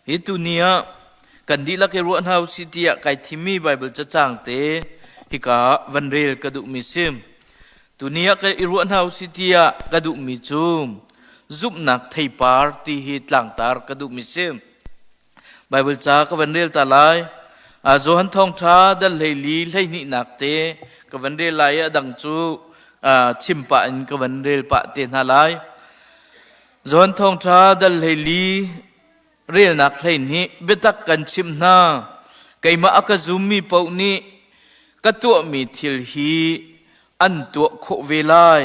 Hi tuni ah kan dihlak i ruah hna usih tiah kai thimmi Baibal cacang te hika van rel ka duhmi si. Tuni ah kan i ruah hna usih tiah ka duhmi cu zumhnak theipar ti hi tlangtar ka duhmi si. Baibal ca ka van rel ta lai. Johan Thawngṭha dal 14 hleihnihnak te ka van rel lai i a dang cu chim pah in ka van rel pah te hna lai. Johan Thawngṭha dal 14 relnak 12 biatak kan chimh hna. Keimah a ka zummi paoh nih ka tuahmi thil hi an tuah khawh ve lai.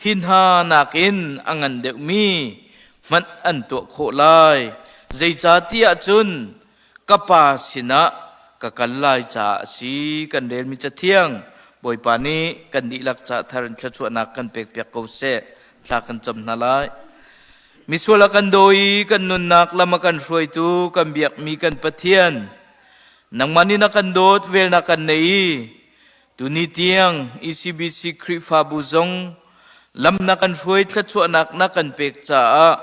Hi hna nakin a ngan deuhmi hmanh an tuah khawh lai. Zeicahtiah cun ka Pa sinah ka kal lai caah a si. Kan relmi Cathiang Bawipa nih kan dihlak ca thar in thluachuahnak kan pekpiak ko seh. Thla kan cam hna lai. Misual a kan daw i kan nunnak lam a kan hruaitu kan biakmi kan Pathian, nangmah nih na kan dawt, vel na kan nei i Tuni tiang ECBC Khrihfabu zong lam na kan hruai thluachuahnak na kan pek caah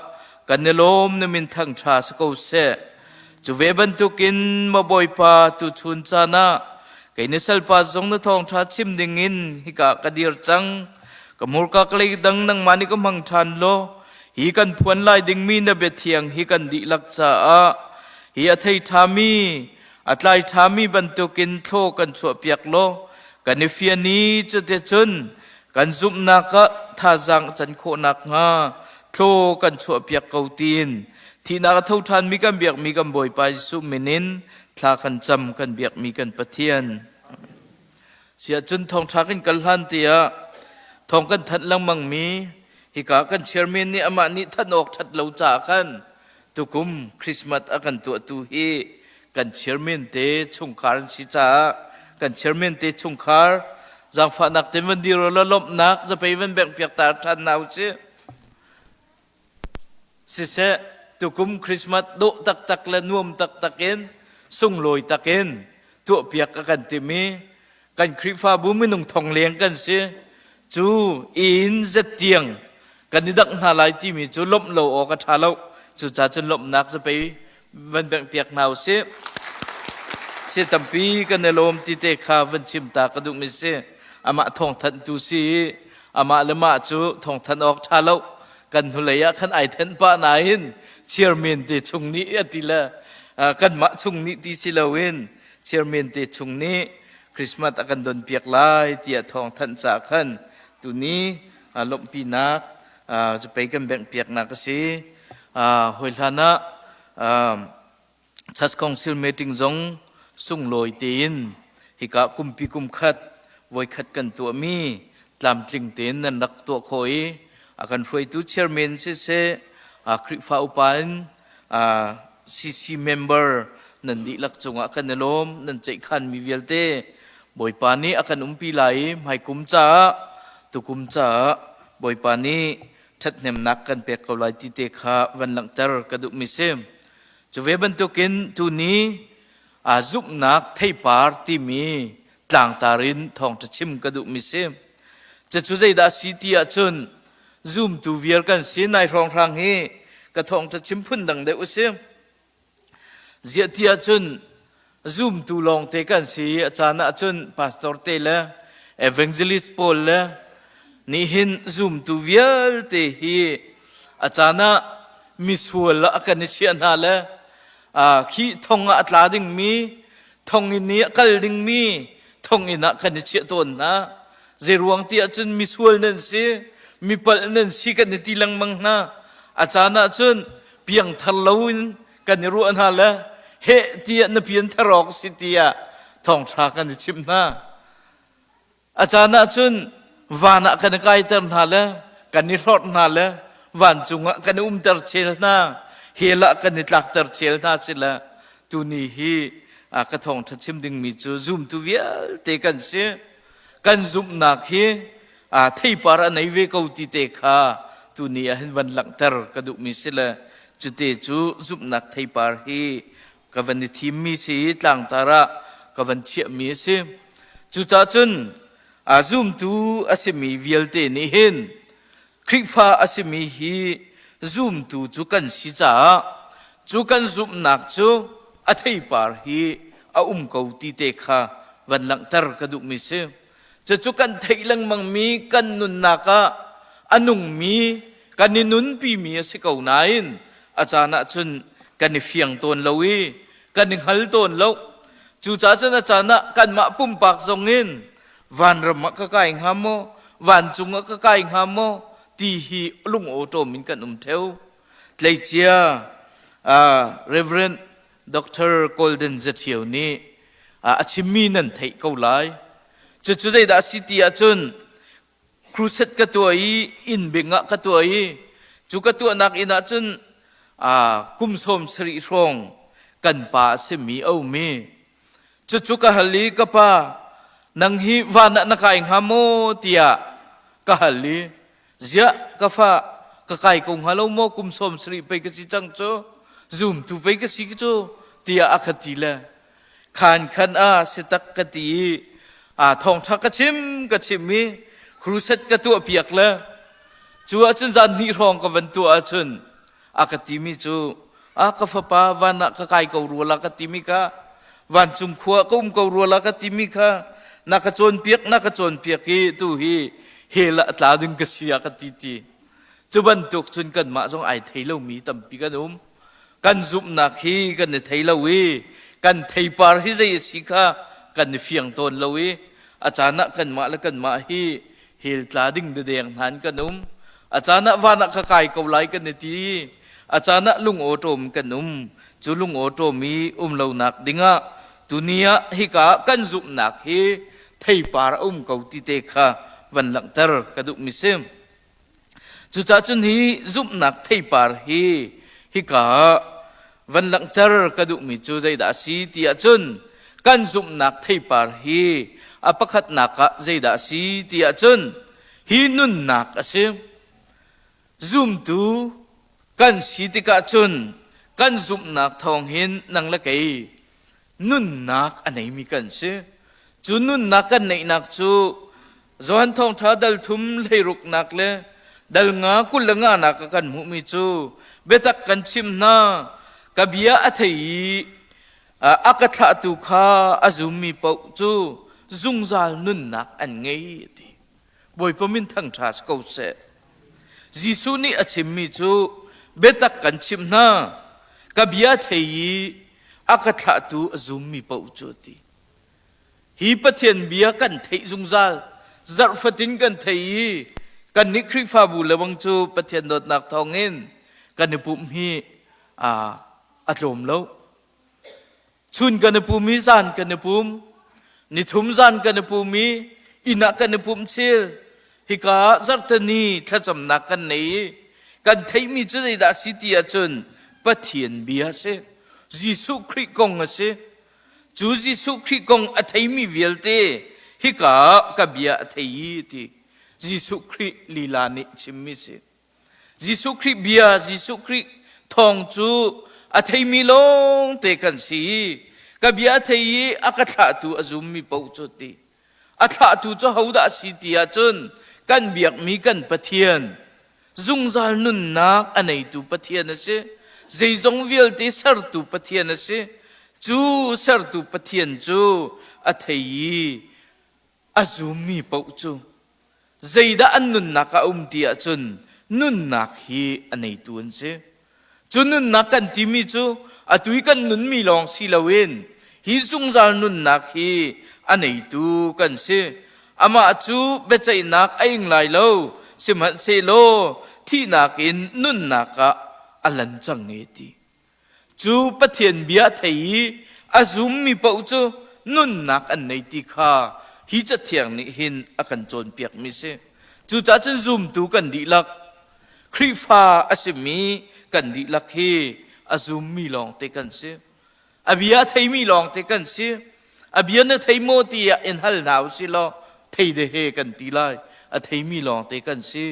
kan i lawm na min thangṭha si ko seh. Cu ve bantukin maw Bawipa tuchun caan ah kei ni salpa zong na thawngṭha chim dingin hika ka dir cang. Ka hmurka ka lei dang nangmah nih ka hmang ṭhan law hi kan phuan lai dingmi na biathiang hi kan dihlak caah hi a thei ṭhami A tlai ṭhami bantukin thlaw kan chuahpiak law kan i fian i cuticun kan zumhnak ah thazaang can khawh nakhnga thlaw kan chuahpiak ko tiin thihnak a tho ṭhanmi kan biakmi kan Bawipa Jesuh min in thla kan cam kan biakmi kan Pathian. Siahcun thawngṭha kan kal hlan tiah thawng kan thanh lengmangmi hika kan chairman nih amah nih thanh awk ṭhat lo caah khan Tukum Christmas a kan tuahtu hi kan chairman te chungkhar an si caah kan chairman te chungkhar zaangfahnak ten van dir la lawmhnak zapei van bengh piak ta ṭhan na usih. Siseh tukum Christmas dawh taktak le nuam taktak in sunglawi takin tuahpiak a kan timi kan Khrihfabu minung thong leng kan si cu inn zet tiang kan i dangh hna lai timi cu lawmh lo awk a ṭha lo cucaah cun lawmhnak zapei van bengh piak hna usih si tampi kan i lawm ti te kha van chim ta ka duhmi si amah thawngthanh tu si i amah le mah cu thawngthanh awk ṭha lo kan hnulei ah khan ai thenh pah nain chairman te chung nih a ti le kanmah chung nih ti si loin chairman te chung nih Christmas a kan donpiak lai tiah thawng thanh ca khan tuni lawmhpinak cu pei kan benghpiaknak a si. Hawi hlan ah Church Council meeting zong sunglawi tein hika kumpi kum khat voikhat kan tuahmi tlamtling tein nan rak tuah khawh i a kan hruaitu chairman siseh Khrihfa upa in CC member nan dihlak cungah kan i lawm nan ceihkhanmi vialte Bawipa nih a kan umpi lai i hmaikum caah tukum caah Bawipa nih ṭhathnemnak kan pek ko lai ti te kha van langhter ka duhmi si. Cu ve bantukin tuni aa zumhnak theipar timi tlangtar in thawngṭha chim ka duhmi si. Cucu zeidah si ti ahcun zumtu vial kan si nai hrawnghrang hi ka thawngṭha chim phun dang deuh a si. Ziah ti ahcun zumtu lawngte kan si i a caan ahcun pastor te le evangelist pawl le nihin zumtu vialte hi a caan ah misual ah kan i chiah hna le khi thong ah a tla dingmi thonginn i a kal dingmi thonginn ah kan i chiah tawn hna. Zeiruang ti ahcun misual nan si, mipalh nan si kan i ti lengmang hna. A caan ahcun piangthar loin kan i ruah hna le heh tiah na pianthar awk si tiah thawngṭha kan i chimh hna. A caan ahcun van ah kan i kaiter hna le kan i hlorh hna le vancung ah kan i umter chel hna, hell ah kan i tlakter chel hna sila tuni hi ka thawngṭha chim dingmi cu zumtu vialte kan si. Kan zumhnak hi theipar a nei ve ko ti te kha tuni ah hin van langhter ka duhmi si le cute cu zumhnak theipar hi ka van i thimmi si i tlangtar ah ka van chiahmi a si. Cucaah cun a zumtu a simi vialte nih hin Khrihfa a simi hi zumtu cu kan si caah Cu kan zumhnak cu a theipar hi a um ko ti te kha van langhter ka duhmi si. Cucu kan theih lengmangmi kan nunnak ah a nungmi kan i nunpimi a si ko nain a caan ah cun kan i fiang tawn lo i kan i hngal tawn lo. Cucaah cun a caan ah kanmah pumpak zong in vanram ah ka kai hnga maw, vancung ah ka kai hnga maw ti hi lung awṭawm in kan um ṭheo. Tleicia Reverend Dr. Golden Zathio nih a chimmi nan theih ko lai. Cucu zeidah a si ti ahcun crusade ka tuah i inn bing ah ka tuah i cu ka tuahnak inn ah cun kum 70 hrawng kan pa a simi a um i cucu ka hal i ka pa nang hi van ah na kai hnga maw tiah ka hal i Ziah ka fa ka kai ko hnga lo maw kum 70 pei ka si cang cu zumtu pei ka si cu tiah a ka ti le khan khan a si tak ka ti i a thawngṭha ka chim ka chim i crusade ka tuah piak le cu ahcun zan hnih hrawng ka van tuah ahcun a ka timi cu a ka fapa van ah ka kai ko rua la ka timi kha vancung khua ka um ko rua la ka timi kha na ka cawnpiak na ka cawnpiak i tu hi hell ah tla ding ka si a ka ti ti cu bantuk cun kanmah zong ai thei lomi tampi kan um kan zumhnak hi kan i thei lo i kan theipar hi zei a si kha kan i fiang tawn lo i a caan ah kanmah le kanmah hi hell tla ding dedeng hna in kan um a caan ah van ah ka kai ko lai kan i ti a caan ah lungawṭawm kan um cu lungawṭawm i um lonak dingah tuni ah hika kan zumhnak hi theipar a um ko ti te kha van langhter ka duhmi si Cucaah cun hi zumhnak theipar hi hika ah van langhter ka duhmi cu zeidah a si ti ahcun kan zumhnak theipar hi a pakhatnak ah zeidah a si ti ahcun hi nunnak a si. Zumtu kan si tikah cun kan zumhnak thawng hin nang le kei nunnak a neimi kan si. Cu nunnak kan neihnak cu Johan Thawngṭha dal thum hleiruknak le dal nga 25 nak ah kan hmuhmi cu biatak kan chim hna ka bia a thei i a ka thlahtu kha a zummi paoh cu zungzal nunnak an ngei a ti. Bawipa min thangṭha si ko seh. Jesuh nih a chimmi cu biatak kan chimh hna ka bia thei i a ka thlahtu a zummi paoh cu a ti. Hi Pathian bia kan theih zungzal, zarh fatin kan thei i kannih Khrihfabu lebang cu Pathian dawtnak thawngin kan i pumh hi a tlawm lo. Chun kan i pum i zan kan i pum, nithum zan kan i pum i inn ah kan i pumh chil. Hika ah zarhteni thlacamnak kan nei i kan theihmi cu zeidah a si ti ahcun Pathian bia a si. Jesuh Khrih kong a si. Cu Jesuh Khrih kong a theimi vialte hika ah ka bia a thei i ti Jesuh Khrih lila nih chimmi si. Jesuh Khrih bia, Jesuh Khrih thawng cu a theimi lawngte kan si i ka bia a thei i a ka thlahtu a zummi paoh cu ti. A thlahtu cu hodah a si ti ahcun kan biakmi kan Pathian zungzal nunnak a neitu Pathian a si. Zeizong vialte sertu Pathian a si. Cu sertu Pathian cu a thei i a zummi paoh cu zeidah an nunnak ah a um ti ahcun nunnak hi a neitu an si. Cu nunnak kan timi cu atu i kan nunmi lawng si loin hi zungzal nunnak hi a neitu kan si. Amah cu biaceihnak a ing lai lo, sihmanhsehlaw thihnak in nunnak ah a lan cang e ti. Cu Pathian bia a thei i a zummi paoh cu nunnak an nei ti kha hi Cathiang nih hin a kan cawnpiakmi si. Cucaah cun zumtu kan dihlak, Khrihfa a simi kan dihlak hi a zummi lawngte kan si. A bia a theimi lawngte kan si. A bia na thei maw tiah in hal hna u si law thei de he kan ti lai. A theimi lawngte kan si.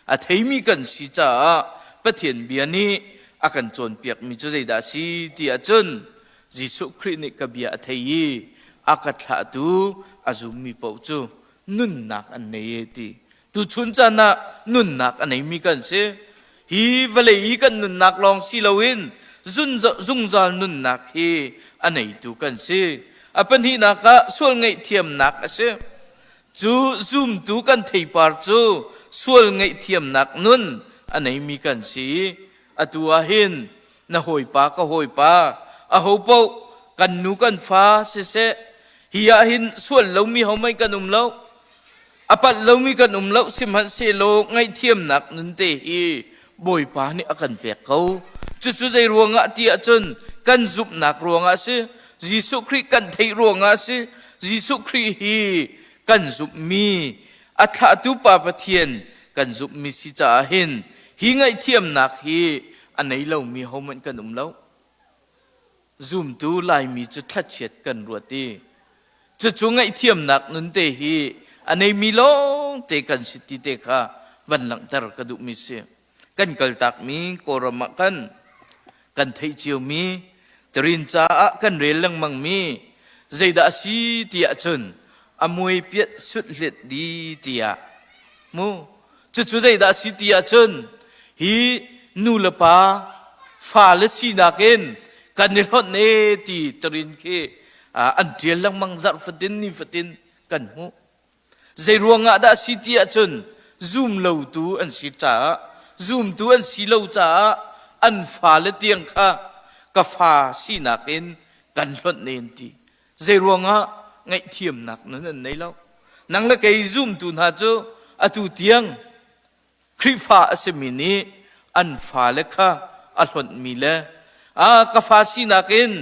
A theimi kan si caah Pathian bia nih a kan cawnpiakmi cu zeidah a si ti ahcun Jesuh Khrih nih ka bia a thei i a ka thlahtu a zummi paoh cu nunnak an nei e ti tuchun caan ah nunnak a neimi kan si hi vawlei i kan nunnak lawng si loin Zungzal nunnak hi a neitu kan si. A pahnihnak ah sual ngaihthiamnak a si. Cu zumtu kan theipar cu sual ngaihthiamnak nun a neimi kan si. Atu ah hin na hawipa ka hawipa aho paoh kan nu kan fa siseh hi ah hin sual lomi homai kan um lo. A palh lomi kan um lo sihmanhsehlaw ngaihthiamnak nun te hi Bawipa nih a kan pek ko. Cucu zei ruangah ti ahcun kan zumhnak ruangah a si. Jesuh Khrih kan theih ruangah a si. Jesuh Khrih hi kan zumhmi a thlahtu Pa Pathian kan zumhmi si caah hin hi ngaihthiamnak hi a nei lomi hohmanh kan um lo. Zumtu Laimi cu thlachiat kan ruat i cucu ngaihthiamnak nun te hi a neimi lawngte kan si ti te kha van langhter ka duhmi si. Kan kaltakmi Kawlram ah khan kan theih ciomi Tarin caah kan rel lengmangmi zeidah a si ti ahcun a muai piat sut hlet di tiah mu Cucu zeidah a si ti ahcun hi nu le pa fale sinak in kan i hlonh e ti tarin khi an ṭial lengmang zarh fatin ni fatin kan hmuh. Zei ruangah dah a si ti ahcun zum lotu an si caah zumtu an si lo caah an fale tiang kha ka fa sinak in kan hlonh ne an ti. Zei ruangah ngaihthiamnak nun an nei lo? Nang le kei zumtu hna cu atu tiang Khrihfa a simi nih an fale kha a hlonhmi le a ka fa sinak in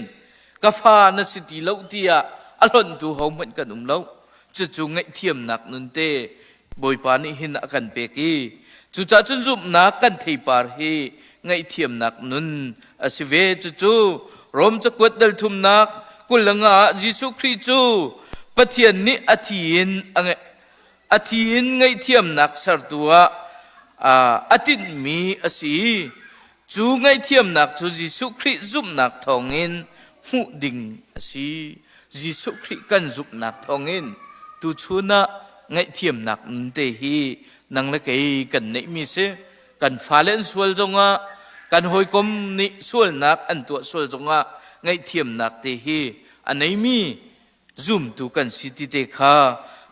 ka fa na si ti lo tiah a hlonhtu hohmanh kan um lo. Cucu ngaihthiamnak nun te Bawipa nih hin a kan pek i cucaah cun zumhnak kan theipar hi ngaihthiamnak nun a si ve. Cucu Rom cakuat dal thumnak 25 ah Jesuh Khrih cu Pathian nih a thi in a thi in ngaihthiamnak sertu ah a tinhmi a si. Cu ngaihthiamnak cu Jesuh Khrih zumhnak thawngin hmuh ding a si. Jesuh Khrih kan zumhnak thawngin tuchun ah ngaihthiamnak nun te hi nang le kei kan neihmi si. Kan fale an sual zongah, kan hawikom nih sualnak an tuah sual zongah ngaihthiamnak te hi a neimi zumtu kan si ti te kha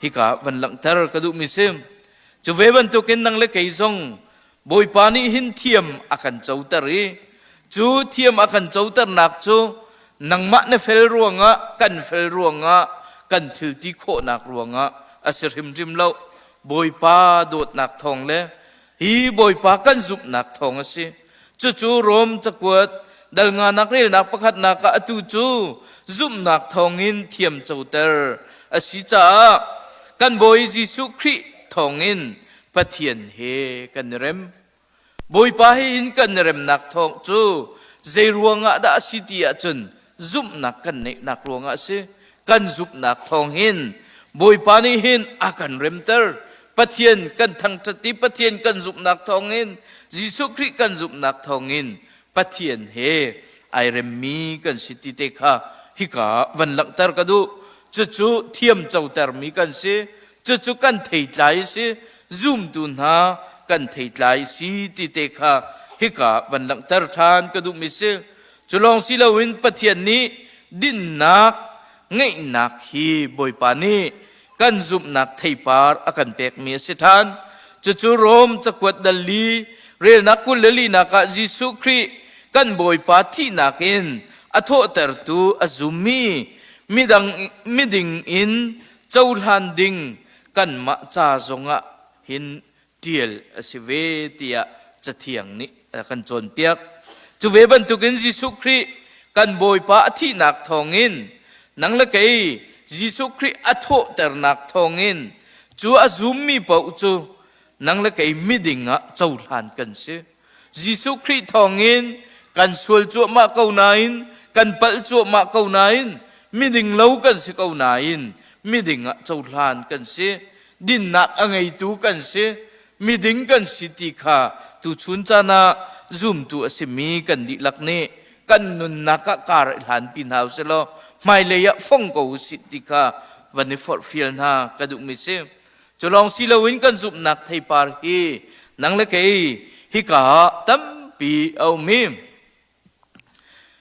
hika van langhter ka duhmi si. Cu ve bantukin nang le kei zong Bawipa nih hin thiam a kan coter i cu thiam a kan coternak cu nangmah na fel ruangah kan fel ruangah kan thil ti khawhnak ruangah a si hrimhrim lo. Bawipa dawtnak thawng le hi Bawipa kan zumhnak thawng a si. Cucu Rom cakuat dal nganak relnak pakhatnak ah atu cu zumhnak thawngin thiam coter a si caah kan Bawi Jesuh Khrih thawngin Pathian he kan i rem. Bawipa he hin kan i remnak thawng cu zei ruangah dah a si ti ahcun zumhnak kan neihnak ruangah a si. Kan zumhnak thawng hin Bawipa nih hin a kan remter. Pathian kan thangṭhat i Pathian kan zumhnak thawngin Jesuh Khrih kan zumhnak thawngin Pathian he ai remmi kan si ti te kha hika van langhter ka duh. Cucu thiam cotermi kan si. Cucu kan theitlai si. Zumtu hna kan theitlai si ti te kha hika van langhter ṭhan ka duhmi si. Cu lawng si loin Pathian nih dinnak ngeihnak hi Bawipa nih kan zumhnak theipar a kan pekmi a si ṭhan. Cucu Rom cakuat dal li relnak 24nak ah Jesuh Khrih kan Bawipa thihnak in a thawhtertu a zummi midang miding in cohlan ding kanmah ca zongah hin ṭial a si ve tiah Cathiang nih a kan cawnpiak. Cu ve bantukin Jesuh Khrih kan Bawipa a thihnak thawngin nang le kei Jesuh Khrih a thawhternak thawngin cu a zummi paoh cu nang le kei miding ah cohlan kan si. Jesuh Khrih thawngin kan sual cuahmah ko nain kan palh cuahmah ko nain miding lo kan si ko nain miding ah cohlan kan si. Dinnak a ngeitu kan si. Miding kan si ti kha tuchun caan ah zumtu a simi kan dihlak nih kan nunnak ah kar i hlanpi hna usih law hmailei ah fong ko usih ti kha van i forhfial hna ka duhmi si. Cu lawng si loin kan zumhnak theipar hi nang le kei hika ah tampi a um i.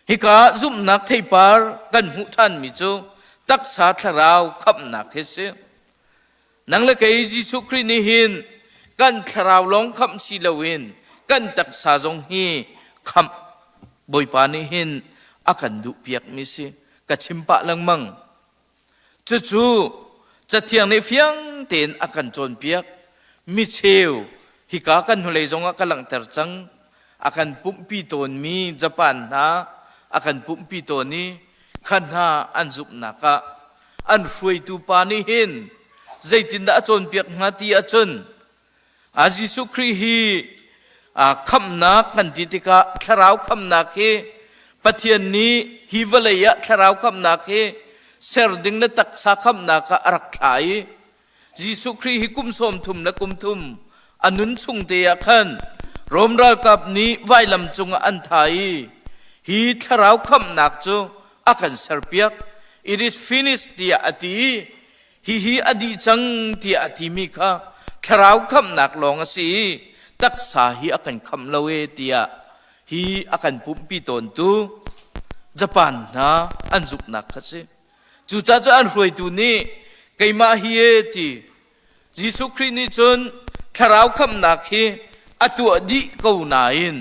Hika zumhnak theipar kan hmuh ṭhanmi cu taksa thlarau khamhnak hi si. Nang le kei Jesuh Khrih nih hin kan thlarau lawng khamh si loin kan taksa zong hi khamh Bawipa nih hin a kan duhpiakmi si. Ka chim pah lengmang. Cucu Cathiang nih fiang tein a kan cawnpiak. Micheu hika kan hnulei zongah ka langhter cang. A kan pumhpi tawnmi Japan hna a kan pumhpi tawn i kha hna an zumhnak ah an hruaitu pa nih hin zeitindah a cawnpiak hnga ti ahcun A Jesuh Khrih hi khamhnak kan ti tikah thlarau khamhnak hi Pathian nih hi vawlei ah thlarau khamhnak hi ser ding le taksa khamhnak ah a rak thlah i Jesuh Khrih hi kum 30 le kum thum a nun chung te ah khan Rom ralkap nih vailam cungah an thah i hi thlarau khamhnak cu a kan serpiak. It is finished tiah a ti i Hihi a dih cang tiah a timi kha thlarau khamhnak lawng a si i taksa hi a kan khamh lo e tiah hi a kan pumhpi tawntu Japan hna an zumhnak kha si. Cucaah cu an hruaitu nih keimah hi e ti Jesuh Khrih nih cun thlarau khamhnak hi a tuah dih ko nain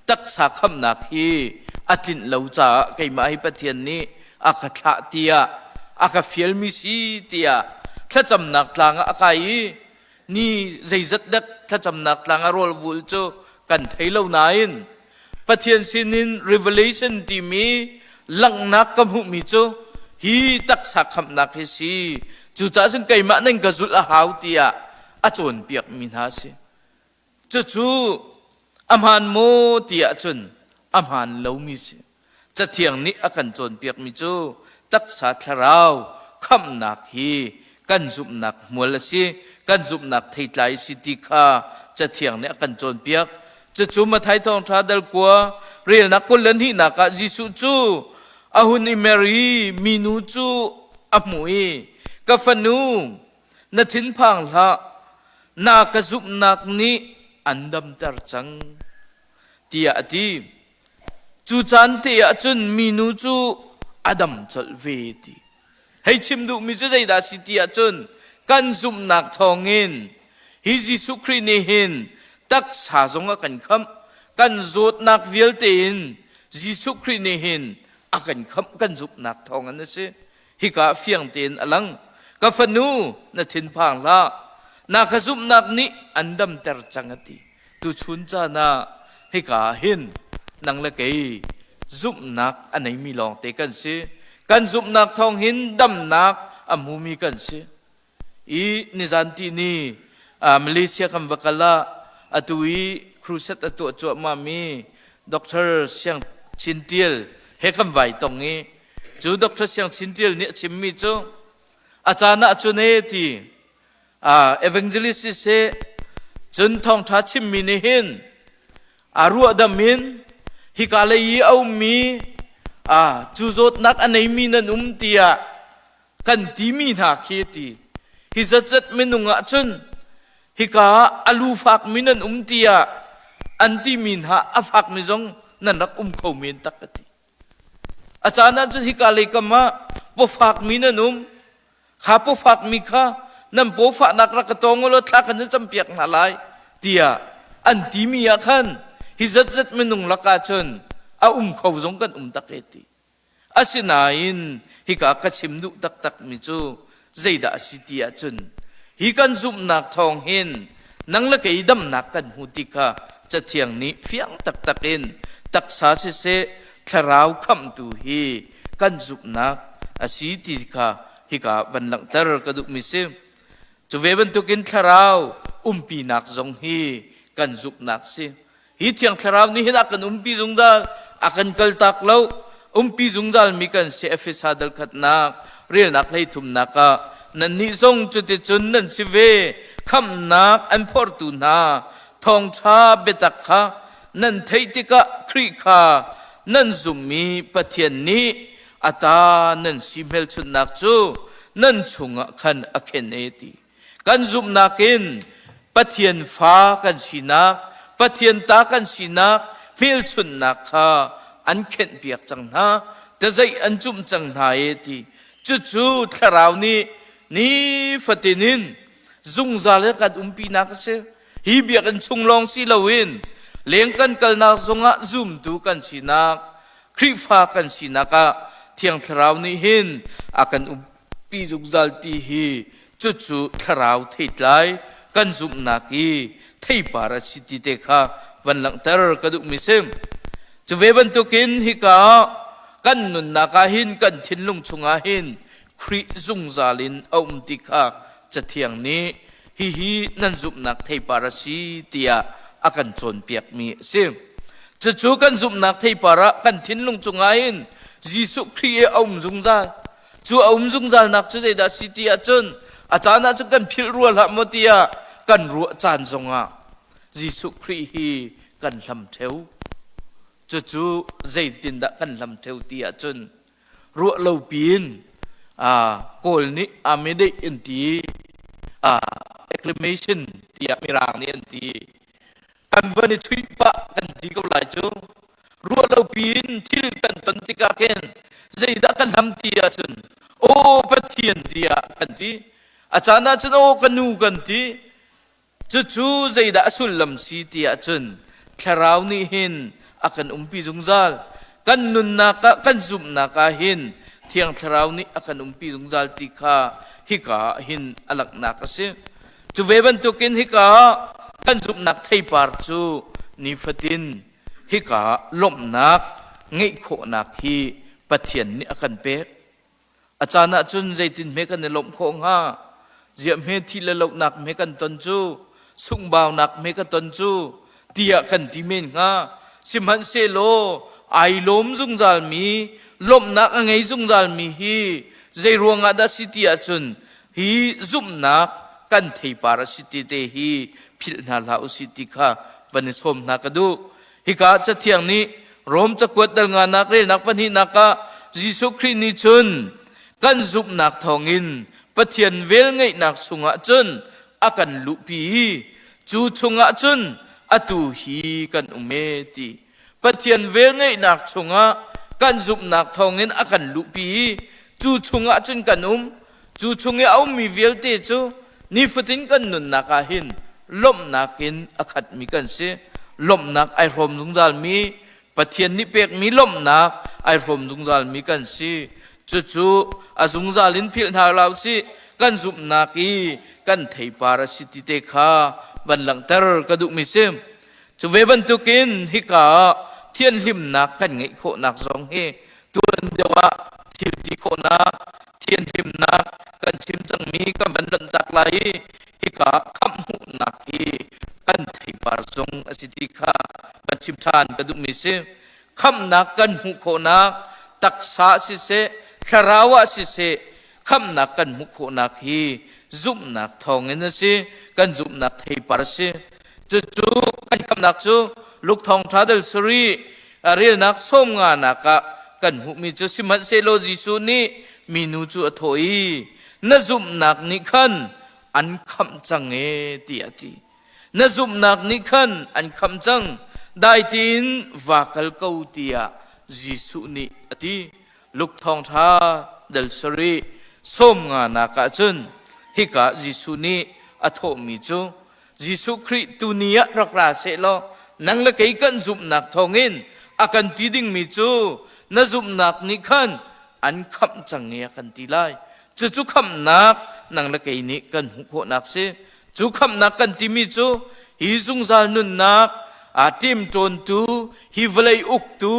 taksa khamhnak hi a tlinh lo caah keimah hi Pathian nih a ka thlah tiah a ka fialmi si tiah thlacamnak tlang ah a kai i ni zeizat dek thlacamnak tlang ah rawl vul cu kan thei lo nain Pathian sinin revelation timi langhnak ka hmuhmi cu hi taksa khamhnak hi si. Cucaah cun keimah nan ka zulh a hau tiah a cawnpiakmi hna a si. Cucu a hmaan maw ti ahcun a hmaan lomi si. Cathiang nih a kan cawnpiakmi cu taksa thlarau khamhnak hi kan zumhnak hmual a si, kan zumhnak theitlai a si ti kha Cathiang nih a kan cawnpiak. Cucu Matthai Thawngṭha dal kua relnak 22nak ah Jesuh cu a hun i mer i minu cu a hmuh i, Ka fanu, na thinphang hlah, na ka zumhnak nih an damter cang, tiah a ti. Cu caan te ah cun minu cu a dam colh ve ti. Hei chim duhmi cu zeidah a si ti ahcun kan zumhnak thawngin hi Jesuh Khrih nih hin taksa zong a kan khamh, kan zawtnak vialte in Jesuh Khrih nih hin a kan khamh kan zumhnak thawngin a si. Hika fiang tein a lang. Ka fanu, na thinphang hlah. Na ka zumhnak nih an damter cang a ti. Tuchun caan ah hika ah hin nang le kei zumhnak a neimi lawngte kan si. Kan zumhnak thawng hin damnak a hmumi kan si. I nizan ti ni Malaysia kan va kal ah atu i crusade a tuah cuahmah mi Dr. Siang Chin Tial he kan vai tong i cu Dr. Siang Chin Tial nih a chimmi cu a caan ah cun e ti evangelist siseh cun thawngṭha chimmi nih hin a ruahdam in hika lei i a ummi cu zawtnak a neimi nan um tiah kan timi hna khi a ti. Hi zatzat minung ah cun hika ah a lu fakmi nan um tiah an timi hna a fakmi zong nan rak um kho men tak a ti. A caan ah cun hika lei kam ah pawfakmi nan um. Kha pawfakmi kha nan pawfahnak rak ka tawng ulaw thla kan campiak hna lai tiah an timi ah khan hi zatzat minung lakah cun a um kho zong kan um tak e ti. Asinain hika ka chim duh taktakmi cu zeidah a si ti ahcun hi kan zumhnak thawng hin nang le kei damnak kan hmu ti kha Cathiang nih fiang taktak in taksa siseh thlarau khamhtu hi kan zumhnak a si ti kha hika van langhter ka duhmi si. Cu ve bantukin thlarau umpinak zong hi kan zumhnak si. Hi Thiang Thlarau nih hin a kan umpi zungzal, a kan kaltak lo. Umpi zungzal mi kan si Efesa dal khatnak, relnak hleithumnak ah nannih zong cuticun nan si ve. Khamhnak an phortu hna thawngṭha biatak kha nan theih tikah Khrih kha nan zumh i Pathian nih a ta nan si hmelchunhnak cu nan chungah khan a khen e ti. Kan zumhnak in Pathian fa kan sinak, Pathian ta kan sinak hmelchunhnak kha an khenhpiak cang hna, tazeih an cumh cang hna e ti. Cucu thlarau nih nifatin in zungzal he kan umpinak a si. Hi biakinn chung lawng si loin leng kan kalnak zongah zumtu kan sinak, Khrihfa kan sinak ah Thiang Thlarau nih hin a kan umpi zungzal ti hi cucu thlarau theitlai kan zumhnak i theipar a si ti te kha van langhter ka duhmi si. Cu ve bantukin hika kan nunnak ah hin kan thinlung chungah hin Khrih zungzal in a um ti kha Cathiang nih hihi nan zumhnak theipar a si tiah a kan cawnpiakmi a si. Cucu kan zumhnak theipar ah kan thinlung chungah hin Jesuh Khrih i a um zungzal. Cu a um zungzalnak cu zeidah a si ti ahcun a caan ahcun kan philh rua hlah maw tiah kan ruah caan zongah Jesuh Khrih hi kan hlam ṭheu. Cucu zeitindah kan hlam ṭheu ti ahcun ruah lo piin Kawl nih Amedeh an ti, acclamation tiah Mirang nih an ti. Kan van i chuih pah kan ti ko lai cu. Ruah lo piin thil kan ton tikah khin zeidah kan hlam ti ahcun aw Pathian tiah kan ti. A caan ahcun aw ka nu kan ti. Cucu zeidah a sullam si ti ahcun Thlarau nih hin a kan umpi zungzal. Kan nunnak ah, kan zumhnak ah hin Thiang Thlarau nih a kan umpi zungzal ti kha hika ah hin a langhnak a si. Cu ve bantukin hika ah kan zumhnak theipar cu nifatin hika ah lawmhnak ngeih khawhnak hi Pathian nih a kan pek. A caan ahcun zeitin hme kan i lawmh khawh hnga? Ziah hme thih le lohnak hme kan ton cu, sunghbaunak hme ka ton cu, tiah kan ti men hnga. Sihmanhsehlaw ai lawm zungzalmi, lawmhnak a ngei zungzalmi hi zei ruangah dah si ti ahcun hi zumhnak kan theipar a si ti te hi philh hna hlah usih ti kha van i sawm hna ka duh. Hika Cathiang nih Rom cakuat dal nganak relnak pahnihnak ah Jesuh Khrih nih cun kan zumhnak thawngin Pathian velngeihnak chungah cun a kan luhpi i cu chungah cun atu hi kan um e ti. Pathian velngeihnak chungah kan zumhnak thawngin a kan luhpi i cu chungah cun kan um. Cu chung i a ummi vialte cu nifatin kan nunnak ah hin lawmhnak in a khatmi kan si. Lawmhnak ai hrawm zungzalmi, Pathian nih pekmi lawmhnak ai hrawm zungzalmi kan si. Cucu a zungzal in philh hna lo sih, kan zumhnak i kan theipar a si ti te kha van langhter ka duhmi si. Cu ve bantukin hika ah thianhlimnak kan ngeih khawhnak zong hi tuan deuh ah thil ti khawhnak, thianhlimnak kan chim cangmi kan van lanhtak lai i hika khamh hmuhnak hi kan theipar zong a si ti kha van chim ṭhan ka duhmi si. Khamhnak kan hmuh khawhnak taksa siseh, thlarau ah siseh, khamhnak kan hmuh khawhnak hi zumhnak thawngin a si, kan zumhnak theipar a si. Cucu kan khamhnak cu Luke thawngṭha dal sarih relnak sawmnganak ah kan hmuhmi cu sihmanhsehlaw Jesuh nih minu cu a thawh i na zumhnak nih khan an khamh cang e tiah a ti. Na zumhnak nih khan an khamh cang, dai tein va kal ko tiah Jesuh nih a ti. Luke thawngṭha dal sarih sawmnganak ah cun hika Jesuh nih a thawhmi cu Jesuh Khrih tuni ah rak ra sehlaw nang le kei kan zumhnak thawngin a kan ti dingmi cu na zumhnak nih khan an khamh cang i a kan ti lai. Cucu khamhnak nang le kei nih kan hmuh khawhnak si. Cu khamhnak kan timi cu hi zungzal nunnak aa ṭemṭawntu, hi vawlei uktu,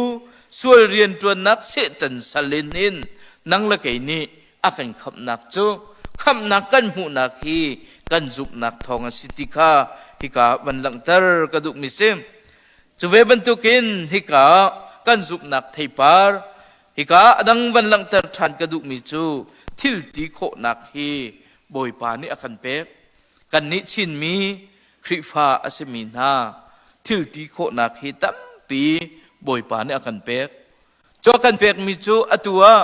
sual rianṭuannak Satan sal in hin nang le kei nih a kan khamhnak cu khamhnak kan hmuhnak hi kan zumhnak thawng a si ti kha hika van langhter ka duhmi si. Cu ve bantukin hika kan zumhnak theipar hika a dang van langhter ṭhan ka duhmi cu thil ti khawhnak hi Bawipa nih a kan pek. Kannih Chinmi Khrihfa a simi hna thil ti khawhnak hi tampi Bawipa nih a kan pek. Cu a kan pekmi cu atu ah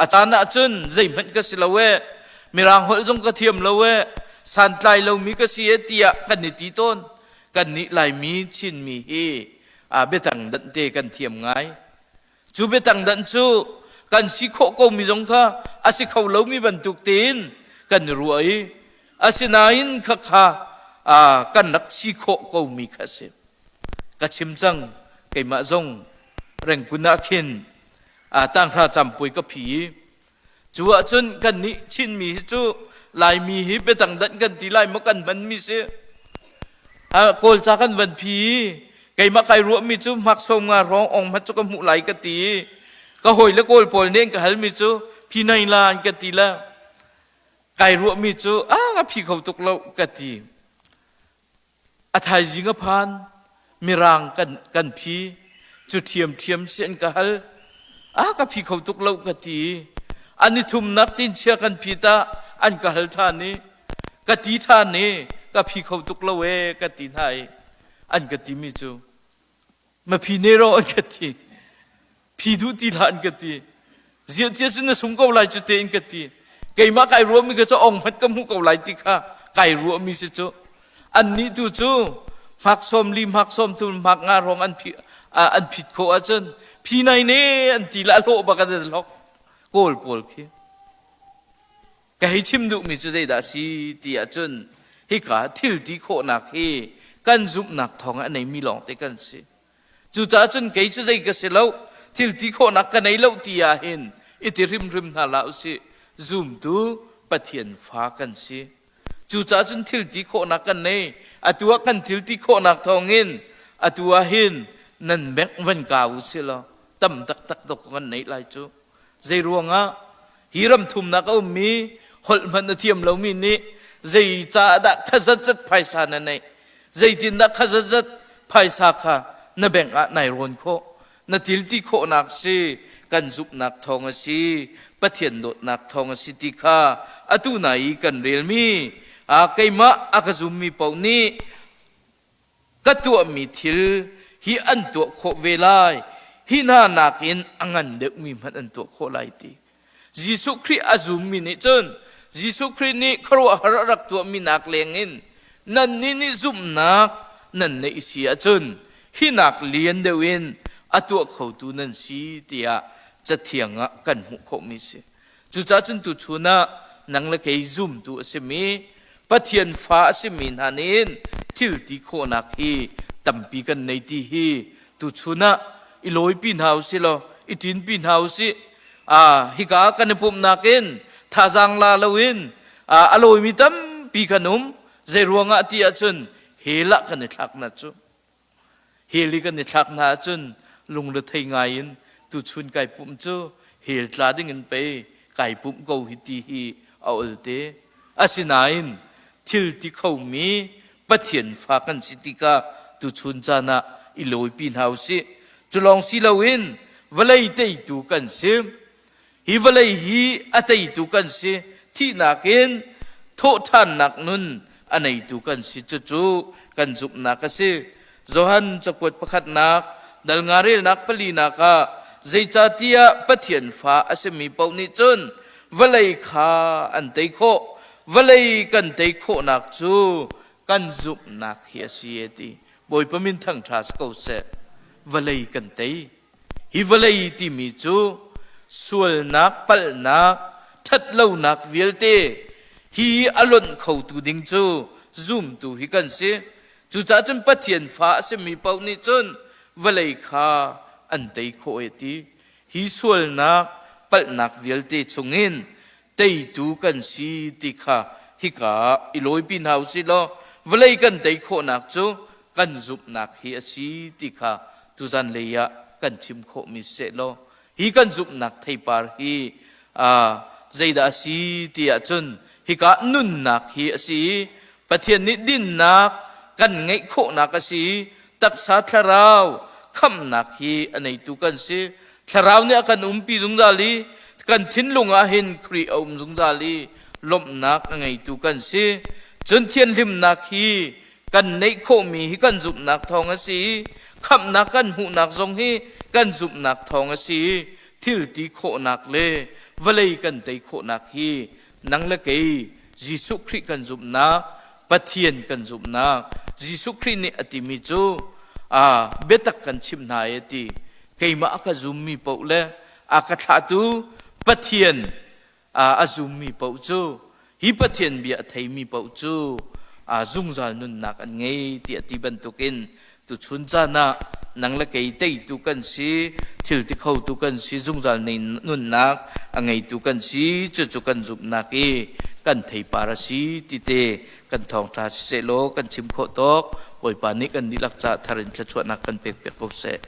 a caan ahcun zeihmanh ka si lo ee, Mirang holh zong ka thiam lo ee, santlai lomi ka si ee tiah kan i ti tawn. Kannih Laimi Chinmi hi biatang dante kan thiam ngai. Cu biatang dan cu kan si khawh komi zong kha a si kho lomi bantuk tein kan i ruah i asinain khakha kan rak si khawh komi kha a si. Ka chim cang, keimah zong Rengkun ah khin tanghra campuai ka phi i cu ahcun kannih Chinmi hi cu Laimi hi biatang danh kan ti lai maw kan hmanmi si. Kawlca kan van phi i keimah kai ruahmi cu hmak som nga hrawng ong hmat cu ka hmuh lai ka ti i ka hawi le Kawl pawl nih an ka halmi cu phi nei la an ka ti la. Kai ruahmi cu a ka phi kho tuk lo ka ti. A thaizing a phan, Mirang kan phi, cu ṭhiamṭhiam si an ka hal. A ka phi kho tuk lo ka ti. An i thumnak tinchia kan phi ta an ka hal ṭhan i ka ti ṭhan i ka phi kho tuk lo ee ka ti hna i an ka timi cu ma phi ne rawh an ka ti. Phi duh ti hlah an ka ti. Ziah tia cun na sung ko lai cu te in ka ti. Keimah kai ruahmi ka cu ong hmat ka hmuh ko lai ti kha kai ruahmi si cu. Annih tu cu hmak sawm li, hmak sawm thum, hmak nga hrawng an phi an phit khawh ahcun phi nai ne an ti le a hlawh bak an hlok. Kawl pawl khi. Ka hei chim duhmi cu zeidah a si ti ahcun hika thil ti khawhnak hi kan zumhnak thawng a neimi lawngte kan si. Cucaah cun kei cu zei ka si lo, thil ti khawhnak ka nei lo ti ah hin i ti hrimhrim hna hlah usih. Zumtu Pathian fa kan si. Cucaah cun thil ti khawhnak kan nei. Atu ah kan thil ti khawhnak thawngin atu ah hin nan bengh van ka u si law tam taktak dok kan neih lai cu. Zei ruangah hi ram thumnak a ummi holh hmanh a thiam lomi nih zei caah dah khazatzat phaisa na neih? Zeitindah khazatzat phaisa kha na bank ah nai rawn khawh? Na til ti khawhnak si kan zumhnak thawng a si, Pathian dawtnak thawng a si ti kha atu nai i kan relmi keimah a ka zummi paoh nih ka tuahmi thil hi an tuah khawh ve lai, hi hna nakin a ngan deuhmi hmanh an tuah khawh lai ti. Jesuh Khrih a zummi nih cun Jesuh Khrih nih khuaruahhar a rak tuahmi nak lengin nannih nih zumhnak nan neih si ahcun hi nak lian deuh in a tuah khotu nan si tiah Cathiang ah kan hmuh khawhmi si. Cucaah cun tuchun ah nang le kei zumtu a simi Pathian fa a simi hna nih thil ti khawhnak hi tampi kan nei ti hi tuchun ah i lawipi hna usih law i ṭinpi hna usih. Hika kan i pumhnak in thazaang la loin a lawimi tampi kan um. Zei ruangah ti ahcun hell ah kan i thlak hna cu. Hell i kan i thlak hna ahcun lungrethei ngai in tuchun kai pumh cu hell tla ding in pei kai pumh ko hi ti hi a olte. Asinain thil ti khomi Pathian fa kan si tikah tuchun caan ah i lawipi hna usih. Cu lawng si loin vawlei teitu kan si. Hi vawlei hi a teitu kan si. Thihnak in thawhṭhannak nun a neitu kan si. Cucu kan zumhnak a si. Johan cakuat pakhatnak dal nga relnak palinak ah zeicahtiah Pathian fa a simi paoh nih cun vawlei kha an tei khawh. Vawlei kan tei khawhnak cu kan zumhnak hi a si a ti. Bawipa min thangṭha si ko seh. Vawlei kan tei. Hi vawlei timi cu sualnak, palhnak, ṭhatlonak vialte hi a lonh khotu ding cu zumtu hi kan si. Cucaah cun Pathian fa a simi paoh nih cun vawlei kha an tei khawh e ti. Hi sualnak, palhnak vialte chungin teitu kan si ti kha hika ah i lawipi hna usih law vawlei kan tei khawhnak cu kan zumhnak hi a si ti kha tuzan lei ah kan chim khawhmi seh law hi kan zumhnak theipar hi zeidah a si ti ahcun hika nunnak hi a si i Pathian nih dinnak kan ngeih khawhnak a si i taksa thlarau khamhnak hi a neitu kan si. Thlarau nih a kan umpi zungzal i kan thinlung ah hin Khrih a um zungzal i lawmhnak a ngeitu kan si. Cun thianhlimnak hi kan neih khawhmi hi kan zumhnak thawng a si i khamhnak kan hmuhnak zong hi kan zumhnak thawng a si i thil ti khawhnak le vawlei kan tei khawhnak hi nang le kei Jesuh Khrih kan zumhnak, Pathian kan zumhnak, Jesuh Khrih nih a timi cu biatak kan chimh hna e ti. Keimah a ka zummi paoh le a ka thlahtu Pathian a zummi paoh cu hi Pathian bia a theimi paoh cu zungzal nunnak an ngei tiah ti bantukin tuchun caan ah nang le kei teitu kan si, thil ti khotu kan si, zungzal nunnak a ngeitu kan si, cucu kan zumhnak i kan theipar a si ti te kan thawngṭha siseh law kan chim khawh tawk. Bawipa nih kan dihlak ca thar in thluachuahnak kan pek piak ko seh.